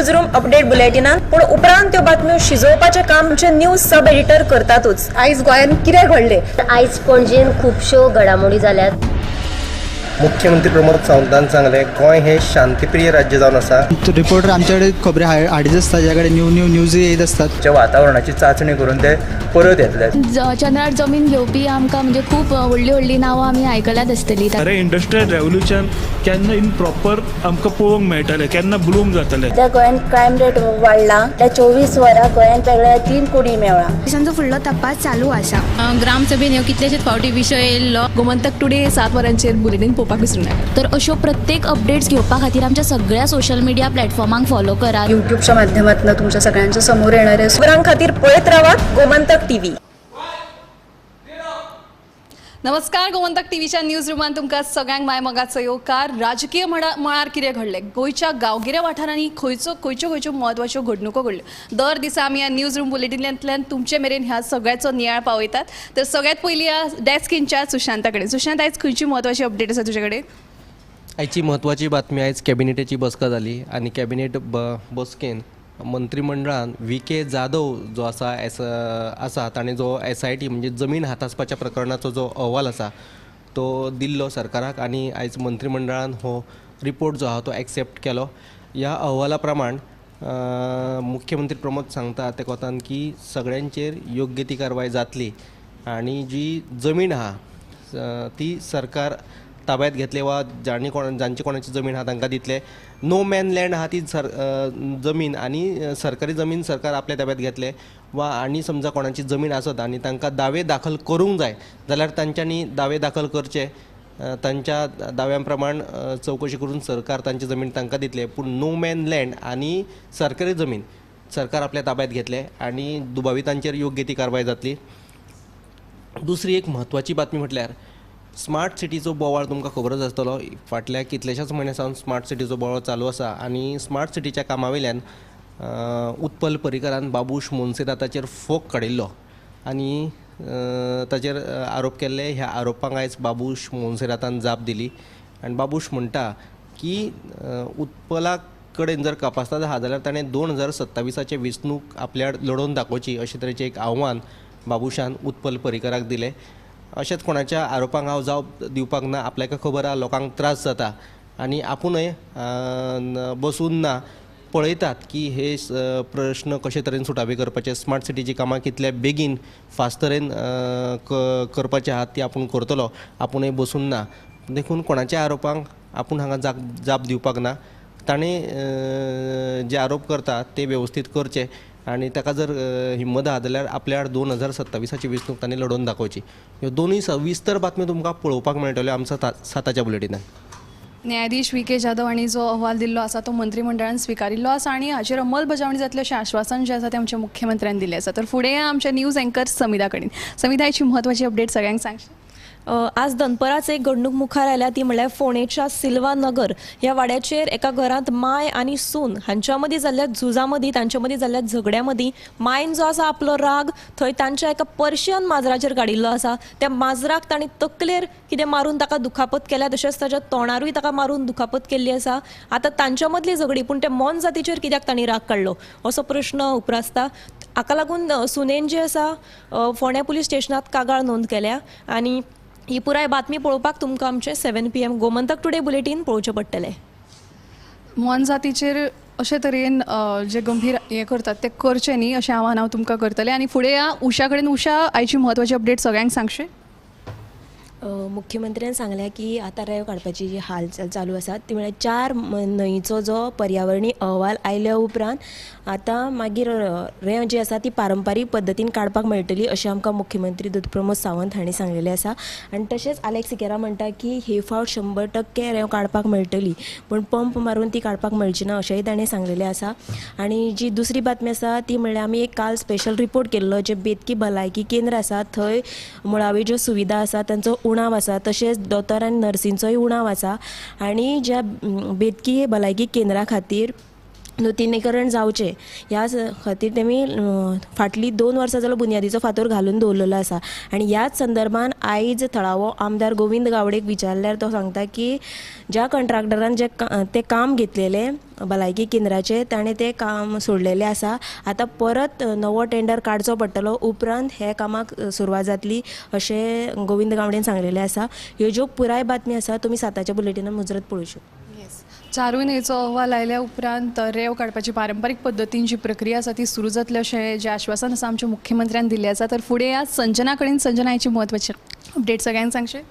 News room update बुलेटिनान, पूण उपरांत त्यो बातम्यो शिजोवपाचें काम आमचे न्यूज सब एडिटर करतातूच. आयज गोंयांत कितें घडलें? आयज पणजेन खुबश्यो घडामोडी जाल्यात. मुख्यमंत्री प्रमोद सावंतान सांगलें, गोंय हें शांतीप्रिय राज्य जावन आसा. रिपोर्टर आमच्याकडे खबरी हाडीत आसता, ज्या कडेन न्यू न्यू न्यूज येयत आसतात. वातावरणाची चांचणी करून ते परत येतले. चंद्रार जमीन घेवपी आमकां म्हणजे खूब व्हडलीं व्हडलीं नांवां आमी आयकल्यात आसतलीं. खरें इंडस्ट्रियल रेवोल्युशन केन्ना इन प्रॉपर आमकां पळोवंक मेळटलें, केन्ना ब्लूम जातलें? सध्या गोंयांत क्रायम रेट वाडला. त्या 24 वरां गोंयांत वेगळ्या 3 कुडी मेवळा. पोलिसांचो फुडलो तपास चालू आसा. ग्रामसभेन ह्यो कितलेशेच फावटी विशय येयल्लो. गोमंतक टुडे 7 वरांचेर बुलेटीन पळोवपाक विसरूं नाका. तर अश्यो प्रत्येक अपडेट्स घेवपा खातीर आमच्या सगळ्या सोशल मिडिया प्लॅटफॉर्मांक फॉलो करात. युट्यूबच्या माध्यमातून तुमच्या सगळ्यांच्या समोर येणार आहे. खबरां खातीर पळयत रावात गोमंतक टीव्ही. नमस्कार, गोमंतक टीव्हीच्या न्यूज रुमान तुमकां सगळ्यांक माय मोगाचो येवकार. राजकीय मळार कितें घडलें, गोंयच्या गांवगिऱ्या वाठारांनी खंयचो खंयच्यो खंयच्यो म्हत्वाच्यो घडणुको घडल्यो, दर दिसा आमी ह्या न्यूज रूम बुलेटिनांतल्यान तुमचे मेरेन ह्या सगळ्याचो नियाळ पावयतात. तर सगळ्यात पयलीं ह्या डेस्क इन्चार्ज सुशांता कडेन. सुशांत, आयज खंयची म्हत्वाची अपडेट आसा तुजे कडेन? आयची म्हत्वाची बातमी, आयज कॅबिनेटाची बसका जाली आनी कॅबिनेट बसकेन मंत्रीमंडळान व्ही के जाधव जो आसा एस आसा ताणें जो एसआयटी म्हणजे जमीन हातासपाच्या प्रकरणाचो जो अहवाल आसा तो दिल्लो सरकाराक आनी आयज मंत्रीमंडळान हो रिपोर्ट जो आहा तो एक्सेप्ट केलो. ह्या अहवाला प्रमाण मुख्यमंत्री प्रमोद सांगता ते कोतान की सगळ्यांचेर योग्य ती कारवाय जातली आनी जी जमीन आहा ती सरकार ताब्यात घेतले वा जांणी कोण जांची कोणाची जमीन आहा तांकां दितले. नो मॅन लँड आहा ती जमीन आनी सरकारी जमीन सरकार आपल्या ताब्यात घेतले वा आनी समजा कोणाची जमीन आसत आनी तांकां दावे दाखल करूंक जाय जाल्यार तांच्यांनी दावे दाखल करचे. तांच्या दाव्या प्रमाण चवकशी करून सरकार तांची जमीन तांकां दितले. पूण नो मॅन लँड आनी सरकारी जमीन सरकार आपल्या ताब्यात घेतले आनी दुबावितांचेर योग्य ती कारवाय जातली. दुसरी एक म्हत्वाची बातमी म्हटल्यार स्मार्ट सिटीचो बोवाळ तुमकां खबरच आसतलो. फाटल्या कितल्याशाच म्हयन्या सावन स्मार्ट सिटीचो बोवाळ चालू आसा आनी स्मार्ट सिटीच्या कामा वयल्यान उत्पल पर्रीकारान बाबूश मोन्सेराताचेर फोग काडिल्लो आनी ताचेर आरोप केल्ले. ह्या आरोपांक आयज बाबूश मोन्सेरातान जाप दिली आनी बाबूश म्हणटा की उत्पला कडेन जर कापास्ताद आहा जाल्यार ताणें 2027 वेंचणूक आपल्या लडोवन दाखोवची अशे तरेचें एक आव्हान बाबूशान उत्पल पर्रीकाराक दिलें. अशेंच कोणाच्या आरोपांक हांव जाप दिवपाक ना, आपल्याक खबर आहा लोकांक त्रास जाता आनी आपुणूय बसून ना पळयतात की हे प्रश्न कशे तरेन सुटावे करपाचे, स्मार्ट सिटीची कामां कितल्या बेगीन फास्ट तरेन करपाचे आहात ती आपूण करतलो, आपुणूय बसून ना. देखून कोणाच्या आरोपांक आपूण हांगा जाप दिवपाक ना. ताणें जे आरोप करता ते वेवस्थीत करचे आनी ताका जर हिम्मत आहा जाल्यार आपल्या आड 2027 वेंचणूक ताणें लडोवन दाखोवची. ह्यो दोनूय सविस्तर बातम्यो तुमकां पळोवपाक मेळटल्यो आमच्या 7च्या बुलेटिनान. न्यायाधीश व्ही के जाधव हांणी जो अहवाल दिल्लो आसा तो मंत्रीमंडळान स्विकारिल्लो आसा आनी हाचेर अंमलबजावणी जातली अशें आश्वासन जें आसा तें आमच्या मुख्यमंत्र्यान दिलें आसा. तर फुडें आमच्या न्यूज एंकर समिधा कडेन. समिधा, हाची म्हत्वाची अपडेट सगळ्यांक सांगशी? आज दनपराच एक घडणूक मुखार आयल्या ती म्हणल्यार फोंडेच्या सिल्वा नगर ह्या वाड्याचेर एका घरांत माय आनी सून हांच्या मदीं जाल्ल्या झुजा मदीं, तांच्या मदीं जाल्ल्या झगड्या मदीं मायन जो आसा आपलो राग थंय तांच्या एका पर्शियन माजराचेर काडिल्लो आसा. त्या माजराक तांणी तकलेर कितें मारून ताका दुखापत केल्या, तशेंच ताच्या तोंडारूय ताका मारून दुखापत केल्ली आसा. आतां तांच्या मदली झगडी, पूण त्या मोन जातीचेर कित्याक तांणी राग काडलो असो प्रश्न उप्रासता. हाका लागून सुनेन जी आसा फोंड्या पुलीस स्टेशनांत कागाळ नोंद केल्या आनी ही पुराय बातमी पळोवपाक तुमकां आमचें 7 PM Gomantak today bulletin पळोवचें पडटलें. मोनजातीचेर अशे तरेन जे गंभीर हें करतात ते करचें न्ही अशें आव्हान हांव तुमकां करतलें. आनी फुडें या उषा कडेन. उषा, आयची म्हत्वाची अपडेट सगळ्यांक सांगशी? मुख्यमंत्र्यान सांगलें की आतां रेंव काडपाची जी हालचाल चालू आसा ती म्हळ्यार 4 न्हंयचो जो पर्यावरणीय अहवाल आयल्या उपरांत आतां मागीर रेंव जी आसा ती पारंपारीक पद्दतीन काडपाक मेळटली अशें आमकां मुख्यमंत्री दोतोर प्रमोद सावंत हांणी सांगलेलें आसा. आनी तशेंच आलेक्स सिकेरा म्हणटा की हे फावट 100% रेंव काडपाक मेळटली, पूण पंप मारून ती काडपाक मेळची ना अशेंय ताणें सांगलेलें आसा. आनी जी दुसरी बातमी आसा ती म्हणल्यार आमी एक काल स्पेशल रिपोर्ट केल्लो, जे बेतकी भलायकी केंद्र आसा थंय मुळाव्यो ज्यो सुविधा आसा तांचो उणाव आसा, तशेंच दोतोर आनी नर्सींचोय उणाव आसा. आनी ज्या बेतकी भलायकी केंद्रा खातीर नुतनीकरण जावचें ह्या खातीर तेमी फाटलीं 2 वर्सां जालो बुन्यादीचो फातर घालून दवरलेलो आसा. आनी ह्याच संदर्भान आयज थळावो आमदार गोविंद गावडेक विचारल्यार तो सांगता की ज्या कंट्राक्टरान जे तें काम घेतलेलें भलायकी केंद्राचें ताणें तें काम सोडलेलें आसा. आतां परत नवो टेंडर काडचो पडटलो, उपरांत हे कामाक सुरवात जातली अशें गोविंद गावडेन सांगलेलें आसा. ह्यो ज्यो पुराय बातमी आसा तुमी 7च्या बुलेटिनान मुजरत पळोवंक शकता. चारूय न्हंयचो अहवाल आयल्या उपरांत रेंव काडपाची पारंपारीक पद्दतीन जी प्रक्रिया आसा ती सुरू जातली अशें जें आश्वासन आसा आमच्या मुख्यमंत्र्यान दिल्लें आसा. तर फुडें या संजना कडेन. संजना, हाची म्हत्वाची अपडेट सगळ्यांक सांगचे.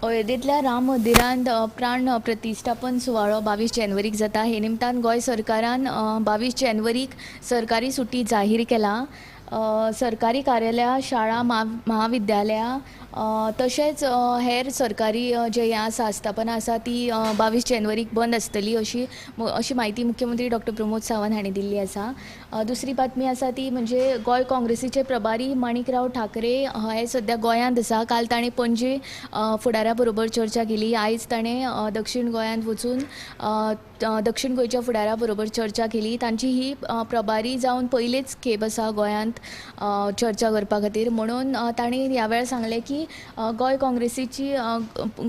अयोध्येंतल्या राम मंदिरांत प्राण प्रतिश्ठापन सुवाळो 22 जानेवारीक जाता. हे निमतान गोंय सरकारान 22 जानेवारीक सरकारी सुटी जाहीर केला. सरकारी कार्यालयां, शाळा, महाविद्यालयां तशेंच हेर सरकारी जे हें आसा आस्थापनां आसा ती 22 जानेवारीक बंद आसतली अशी अशी म्हायती मुख्यमंत्री डॉक्टर प्रमोद सावंत हांणी दिल्ली आसा. दुसरी बातमी आसा ती म्हणजे गोंय काँग्रेसीचे प्रभारी माणिकराव ठाकरे हे सद्या गोंयांत आसा. काल ताणें पणजे फुडाऱ्या बरोबर चर्चा केली. आयज ताणें दक्षिण गोंयांत वचून दक्षिण गोंयच्या फुडाऱ्या बरोबर चर्चा केली. तांची ही प्रभारी जावन पयलीच खेप आसा गोंयांत चर्चा करपा खातीर, म्हणून तांणी ह्या वेळार सांगलें की गोंय काँग्रेसीची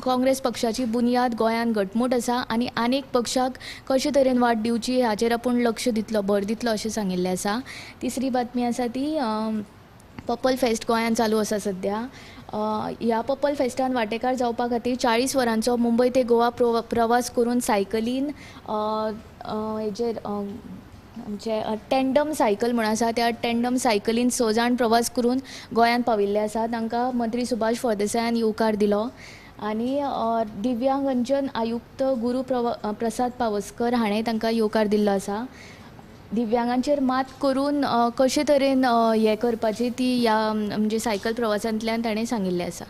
काँग्रेस पक्षाची बुन्याद गोंयांत घटमूट आसा आनी आनीक पक्षाक कशे तरेन वाट दिवची हाचेर आपूण लक्ष दितलो, भर दितलो अशें सांगिल्लें आसा. तिसरी बातमी आसा ती पर्पल फेस्ट गोंयांत चालू आसा सद्या. ह्या पर्पल फेस्टान वांटेकार जावपा खातीर 40 वरांचो मुंबय ते गोवा प्रवास करून सायकलीन हेजेर आमचे टेंडम सायकल म्हूण आसा त्या टेंडम सायकलीन 6 जाण प्रवास करून गोंयांत पाविल्ले आसा. तांकां मंत्री सुभाष फळदेसायान येवकार दिलो आनी दिव्यांगजन आयुक्त गुरू प्रसाद पावसकर हाणें तांकां येवकार दिल्लो आसा. दिव्यांगांचेर मात करून कशे तरेन हें करपाची ती ह्या म्हणजे सायकल प्रवासांतल्यान ताणें सांगिल्लें आसा.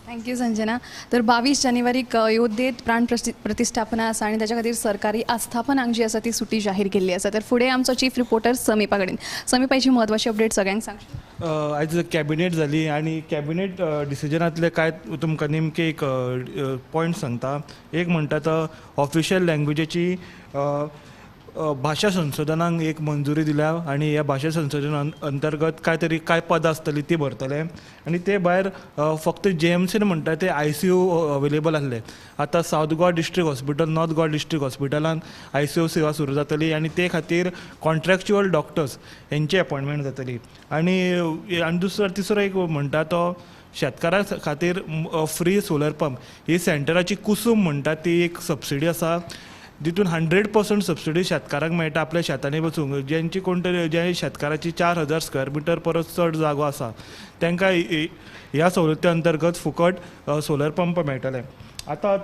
Thank you Sanjana. तर 22 जानेवारीक अयोध्येत प्राण प्रतिष्ठापना आसा आनी ताच्या खातीर सरकारी आस्थापनांक जी आसा ती सुटी जाहीर केल्ली आसा. तर फुडें आमचो चीफ रिपोर्टर समीपा कडेन. समीपाची म्हत्वाची अपडेट सगळ्यांक सांग. आयज कॅबिनेट जाली आनी कॅबिनेट डिसिजनांतले कांय तुमकां नेमके एक पॉयंट सांगता. एक म्हणटा तो ऑफिशियल लँग्वेजीची भाशा संशोधनाक एक मंजुरी दिल्या आनी ह्या भाशा संशोधना अंतर्गत कांय तरी कांय पदां आसतलीं ती भरतले आनी ते भायर फक्त JMCन म्हणटा ते ICU available आसले. आतां South Goa district hospital, North Goa district हॉस्पिटलान ICU सेवा सुरू जातली आनी ते खातीर कॉन्ट्रॅक्च्युअल डॉक्टर्स हेंची अपॉयंटमेंट जातली. आनी आनी दुसरो तिसरो एक म्हणटा तो शेतकारां खातीर फ्री सोलर पंप ही सेंटराची कुसूम म्हणटा ती एक सबसिडी आसा जितून 100% सबसिडी शेतकारांक मेळटा आपल्या शेतांनी बसूंक. जेंची कोण तरी जे शेतकाराची 4000 स्क्वेअर मिटर परस चड जागो आसा तांकां ह्या सवलती अंतर्गत फुकट सोलर पंप मेळटले. आतां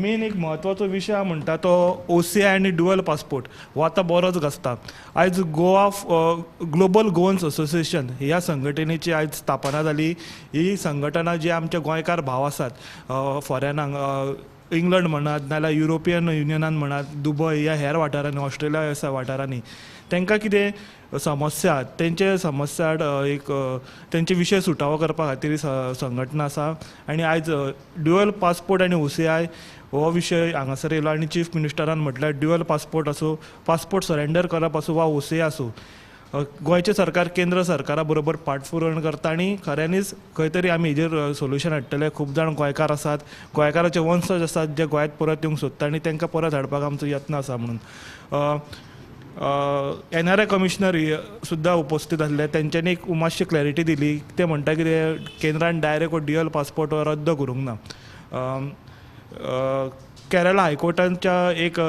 मेन एक म्हत्वाचो विशय म्हणटा तो OCI आनी ड्युअल पासपोर्ट हो आतां बरोच गाजता. आयज गोवा ग्लोबल गोवन्स असोसिएशन ह्या संघटनेची आयज स्थापना जाली. ही संघटना जी आमचे गोंयकार भाव आसात फॉरेनाक, इंग्लंड म्हणात नाजाल्यार युरोपियन युनियनान म्हणात, दुबय ह्या हेर वाठारांनी, ऑस्ट्रेलिया ह्या वाठारांनी तांकां कितें समस्या, तेंचे समस्या एक तेंचे विशय सुटावो करपा खातीर संघटना आसा. आनी आयज ड्युअल पासपोर्ट आनी OCI हो विशय हांगासर येयलो आनी चीफ मिनिस्टरान म्हटल्यार ड्युअल पासपोर्ट आसूं, पासपोर्ट सरेंडर करप आसूं वा OCI आसूं, गोंयचें सरकार केंद्र सरकारा बरोबर पाठपुरवण करता आनी खऱ्यांनीच खंय तरी आमी हेजेर सोल्युशन हाडटले. खूब जाण गोंयकार आसात, गोंयकाराचे वंशज आसात जे गोंयांत परत येवंक सोदता आनी तांकां परत हाडपाक आमचो यत्न आसा म्हणून. NRI commissioner सुद्दां उपस्थित आसले, तेंच्यांनी एक मातशी क्लॅरिटी दिली. ते म्हणटा कितें केंद्रान डायरेक्ट हो ड्युअल पासपोर्ट हो रद्द करूंक ना. केरला हायकोर्टाच्या एक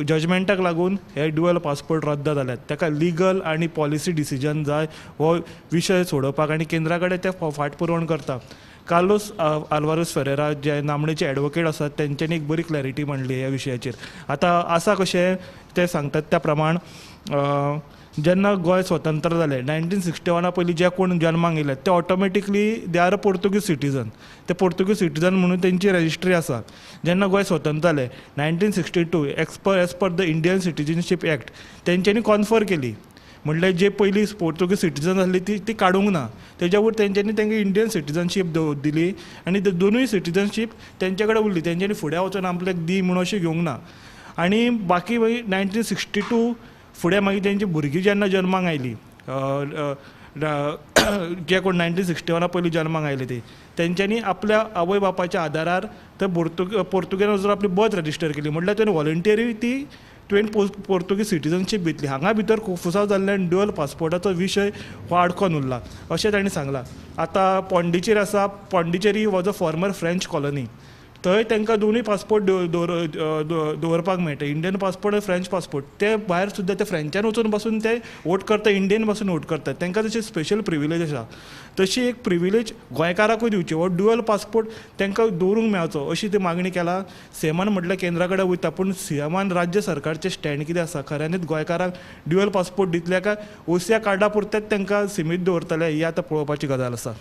जजमेंटाक लागून हे ड्युअल पासपोर्ट रद्द जाल्यात. ताका लिगल आनी पॉलिसी डिसिजन जाय हो विशय सोडोवपाक आनी केंद्रा कडेन ते फाटपुरवण करता. कार्लोस आल्वारस फेरेरा जे नामनेचे एडवोकेट आसात तेंच्यांनी एक बरी क्लॅरिटी मांडली ह्या विशयाचेर. आतां आसा कशें ते सांगतात त्या प्रमाण जेन्ना गोंय स्वतंत्र जालें 1961 पयलीं जे कोण जन्माक येयले ते automatically they are a Portuguese citizen. ते पोर्तुगीज सिटीजन म्हणून तेंची रजिस्ट्री आसा. जेन्ना गोंय स्वतंत्र जालें 1962 as per the Indian citizenship act तेंच्यांनी कॉन्फर केली. म्हणल्यार जे पयलीं पोर्तुगीज सिटीजन आसली ती काडूंक ना, तेज्या वयर तेंच्यांनी तांकां इंडियन सिटीजनशीप दिली आनी दोनूय सिटीजनशीप तेंचे कडेन उरली. तेंच्यांनी फुडें वचून आपल्याक दी म्हणून अशें घेवंक ना. आनी बाकी मागीर 1962 फुडें मागीर तेंची भुरगीं जेन्ना जन्माक आयलीं, जे कोण 1961 पयलीं जन्माक आयले ते तेंच्यांनी आपल्या आवय बापायच्या आदारार ते पोर्तुगेजान वचून आपली बर्थ रजिस्टर केली. म्हटल्यार तुवें व्हॉलंटियरी ती तुवें पोर्तुगीज सिटीजनशीप घेतली. हांगा भितर कोफुसांव जाल्ल्यान ड्युअल पासपोर्टाचो विशय हो आडकोन उरला अशें तांणी सांगलां. आतां पॉंडिचेरी आसा, Pondicherry was a former French colony, थंय तांकां दोनूय पासपोर्ट दवरपाक मेळटा, इंडियन पासपोर्ट आनी फ्रेंच पासपोर्ट. ते भायर सुद्दां ते फ्रेंचान वचून बसून ते वोट करता, इंडियन पासून वोट करतात, तांकां तशी स्पेशल प्रिविलेज आसा. तशी एक प्रिविलेज गोंयकाराकूय दिवची, हो ड्युअल पासपोर्ट तांकां दवरूंक मेळचो अशी ती मागणी केला. सीएमान म्हटल्यार केंद्रा कडेन वयता, पूण सीएमान राज्य सरकारचें स्टँड कितें आसा, खऱ्यांनीच गोंयकारांक ड्युअल पासपोर्ट दितले काय ओसिया कार्डा पुरतेच तांकां सिमीत दवरतले, ही आतां पळोवपाची गजाल आसा.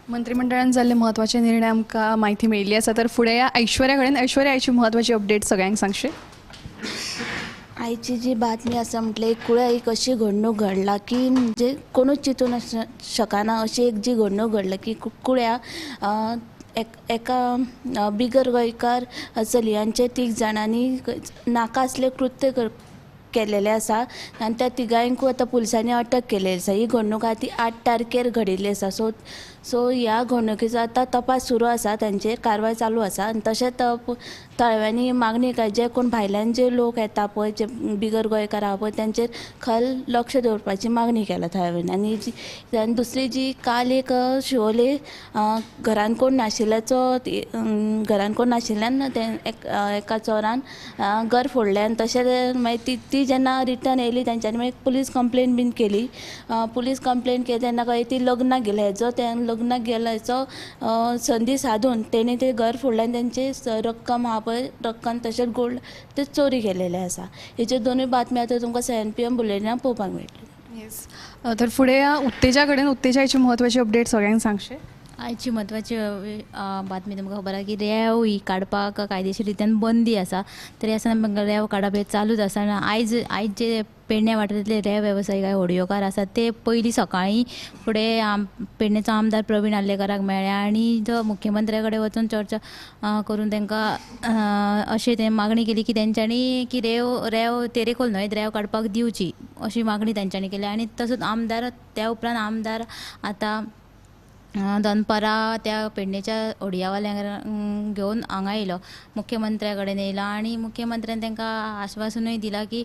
मंत्रिमंडळान जाल्ले म्हत्वाचे निर्णय आमकां म्हायती मेळिल्ली आसा. तर फुडें या ऐश्वर्या कडेन. ऐश्वर्या, आयची म्हत्वाची अपडेट सगळ्यांक सांगशी. आयची जी बातमी आसा म्हटल्यार एक कुळ्या एक अशी घडणूक घडला की म्हणजे कोणूच चिंतून शकना अशी एक जी घडणूक घडला की कुळ्या एका बिगर गोंयकार चलयांचे 3 जाणांनी नाका असलें कृत्य केलेलें आसा आनी त्या तिगांकूय आतां पुलिसांनी अटक केलेली आसा. ही घडणूक आहा ती 8 तारखेर घडिल्ली आसा. सो ह्या घडणुकेचो आतां तपास सुरू आसा, तांचेर कारवाय चालू आसा. आनी तशेंच थळाव्यांनी मागणी काय जे कोण भायल्यान जे लोक येता पळय, जे बिगर गोंयकार आहा पळय, तांचेर खल लक्ष दवरपाची मागणी केला थळाव्यांनी. आनी आनी दुसरी जी काल एक शिवोले घरान कोण नाशिल्ल्याचो, घरान कोण नाशिल्ल्यान एका चोरान घर फोडलें आनी तशेंच मागीर ती जेन्ना रिटर्न येयली तेंच्यांनी मागीर पुलीस कंप्लेन बीन केली. पुलीस कंप्लेन केली तेन्ना कळ्ळें ती लग्नाक गेली, हेजो ते लग्नाक गेल्याचो संदी साधून तेणी ते घर फोडलें आनी तेंची रक्कम आहा पळय, रक्कम तशेंच गोल्ड ते चोरी केलेले आसा. हेच्यो दोनूय बातम्यो आतां तुमकां 7 PM बुलेटिनाक पळोवपाक मेळटल्यो. येस, तर फुडें या उत्तेजा कडेन. उत्तेजा, हाची म्हत्वाची अपडेट सगळ्यांक सांगशे. आयची म्हत्वाची बातमी तुमकां खबर आसा की रेंव ही काडपाक कायदेशीर रित्यान बंदी आसा, तरी आसतना रेंव काडप हें चालूच आसा. आनी आयज जे पेडणे वाठारांतले रेंव वेवसायीक होडयोकार आसात ते पयलीं सकाळीं फुडें पेडणेचो आमदार प्रवीण आर्लेकाराक मेळ्ळे आनी जो मुख्यमंत्र्या कडेन वचून चर्चा करून तांकां अशें ते मागणी केली की तेंच्यांनी की रेंव तेरेखोल न्हय रेंव काडपाक दिवची अशी मागणी तेंच्यांनी केली. आनी तसोच आमदार त्या उपरांत आमदार आतां दनपारां त्या पेडणेच्या होडयावाल्यांक घेवन हांगा येयलो, मुख्यमंत्र्या कडेन येयलो आनी मुख्यमंत्र्यान तांकां आश्वासनूय दिलां की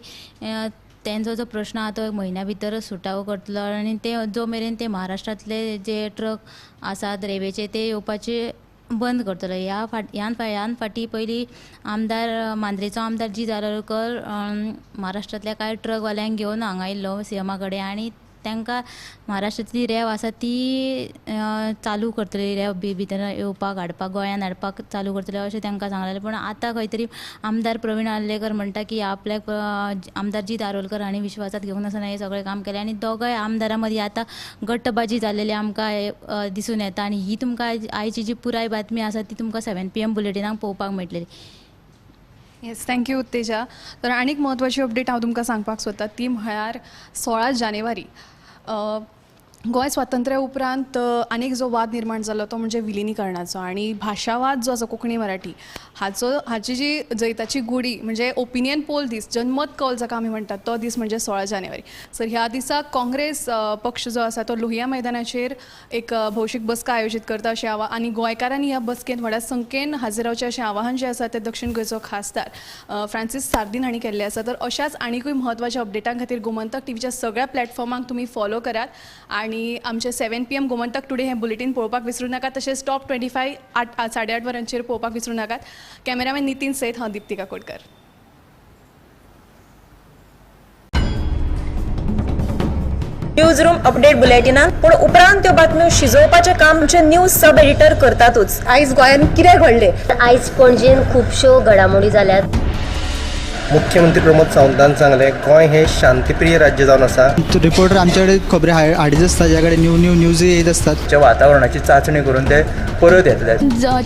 तेंचो जो प्रश्न आहा तो एक म्हयन्या भितरच सुटावो करतलो आनी ते जो मेरेन ते महाराष्ट्रांतले जे ट्रक आसात रेंवेचे ते येवपाचे बंद करतलो. ह्यान फाटीं पयलीं आमदार मांद्रेचो आमदार जी दारोलकर महाराष्ट्रांतल्या कांय ट्रकवाल्यांक घेवन हांगा येयल्लो सीएमा कडेन आनी तांकां महाराष्ट्रांतली रेंव आसा ती चालू करतली, रेंव भितर येवपाक हाडपाक गोंयान हाडपाक चालू करतले अशें तांकां सांगलेलें. पूण आतां खंय तरी आमदार प्रवीण आर्लेकर म्हणटा की आपल्याक आमदार जी दारोलकर हांणी विश्वासांत घेवंक नासतना हें सगळें काम केलें आनी दोगांय आमदारां मदीं आतां गटबाजी जाल्लेली आमकां दिसून येता. आनी ही तुमकां आयची जी पुराय बातमी आसा ती तुमकां 7 PM बुलेटिनाक पळोवपाक मेळटली. येस, thank you Utteja. तर आनीक म्हत्वाची अपडेट हांव तुमकां सांगपाक सोदता ती म्हळ्यार 16 जानेवारी गोंय स्वातंत्र्या उपरांत आनीक जो वाद निर्माण जालो तो म्हणजे विलिनीकरणाचो आनी भाशावाद जो आसा कोंकणी मराठी हाचो, हाची जी जैताची गुडी म्हणजे ओपिनियन पोल दीस, जनमत कौल जाका आमी म्हणटात तो दीस म्हणजे 16 जानेवारी. सर ह्या दिसा काँग्रेस पक्ष जो आसा तो लोहिया मैदानाचेर एक भौशीक बसका आयोजीत करता अशें आनी गोंयकारांनी ह्या बसकेंत व्हडा संख्येन हाजीर रावचें अशें आवाहन जें आसा तें दक्षिण गोंयचो खासदार फ्रांसीस सार्दीन हांणी केल्लें आसा. तर अशाच आनिकूय म्हत्वाच्या अपडेटां खातीर गोमंतक टीव्हीच्या सगळ्या प्लॅटफॉर्मांक तुमी फॉलो करात आनी आमचे 7 PM Gomantak today हें बुलेटीन पळोवपाक विसरूं नाका. तशेंच टॉप 25 8:30 वरांचेर पळोवपाक विसरूं नाकात. कॅमेरामॅन नितीन सयत हांव Deepti Kakodkar. News room update बुलेटिनान पूण उपरांत त्यो बातम्यो शिजोवपाचें काम आमचे न्यूज सब एडिटर करतातूच. आयज गोंयांत कितें घडलें, आयज पणजेन खुबश्यो घडामोडी जाल्यात. मुख्यमंत्री प्रमोद सावंतान सांगलें, गोंय हें शांतीप्रिय राज्य जावन आसा. रिपोर्टर आमचे कडेन खबरी हाडीत आसता, ज्या कडेन न्यू न्यू न्यूज येयत आसतात. वातावरणाची चांचणी करून ते परत येतले.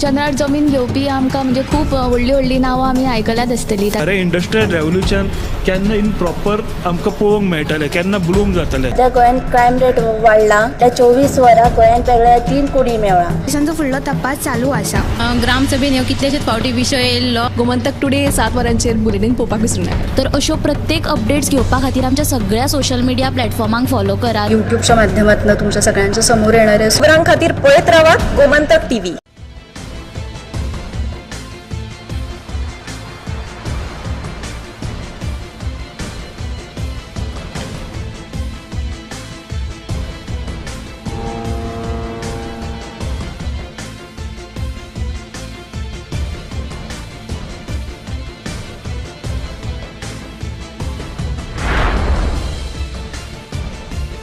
चंद्रार जमीन घेवपी आमकां म्हणजे खूब व्हडलीं व्हडलीं नांवां आमी आयकल्यात आसतलीं. अरे इंडस्ट्रियल रेवोल्युशन केन्ना इन प्रॉपर आमकां पळोवंक मेळटलें, केन्ना ब्लूम जातलें? सध्या गोंयांत क्रायम रेट वाडला. त्या 24 वरां गोंयांत वेगळ्या 3 कुडी मेवळा. तांचो फुडलो तपास चालू आसा. ग्रामसभेन ह्यो कितलेशेच फावटी विशय येयल्लो. गोमंतक टुडे 7 वरांचेर बुलेटीन पळोवपाक विसरूं नाका. तर अश्यो प्रत्येक अपडेट्स घेवपा खातीर आमच्या सगळ्या सोशल मिडिया प्लॅटफॉर्मांक फॉलो करात. युट्यूबच्या माध्यमातून तुमच्या सगळ्यांच्या समोर येणारे खबरां खातीर पळयत रावात गोमंतक टीव्ही.